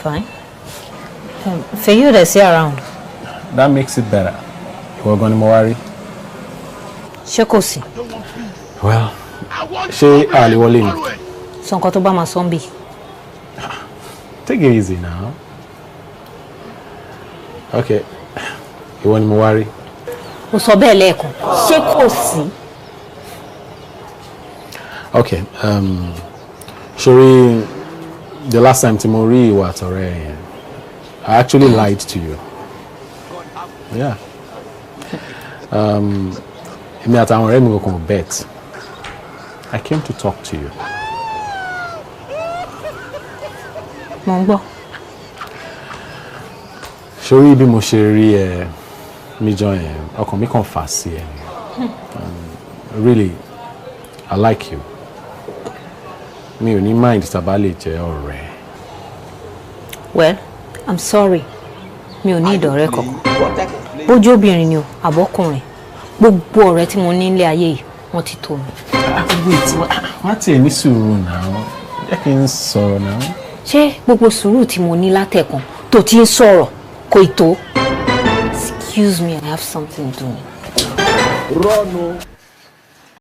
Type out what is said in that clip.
Fine. Fèyí ò dẹ̀ sí around. That makes it better. Ìwọ gan ni mo wá rí. Ṣé kò sí? Well, ṣé a lè wọlé ni? Sọ nǹkan tó bá máa sọ ń bì. Take it easy now. Okay, ìwọ ni mo wá rí. O sọ bẹ́ẹ̀ lẹ́ẹ̀kan. Ṣé kò sí? Okay, sorry, the last time tí mo rí ìwọ àtọ̀rẹ́ yẹn, I actually lied to you. Yeah. Èmi àtàwọn ọ̀rẹ́ mi kò bet. I came to talk to you. Mo ń gbọ́. Sórí bí mo ṣe rí ẹ níjọ́ yẹn, ọkàn mi kàn fà sí ẹ ni. Really, I like you. Mi ò ní mind tá a bá lè jẹ́ ọ̀rẹ́. Well, I'm sorry. Mi ò ní ìdọ̀rẹ́ kankan. Bójú obìnrin ni o, àbọ́kùnrin. Gbogbo ọ̀rẹ́ tí mo ní nílé ayé yìí, wọ́n ti tó mi. Wait, wá tiẹ̀ ní sùúrù náà. Jẹ́ kí n sọ̀rọ̀ náà. Ṣé gbogbo sùúrù tí mo ní látẹ̀kan tó ti ń sọ̀rọ̀ kò ì tó? Excuse me, I have something doing. Run o.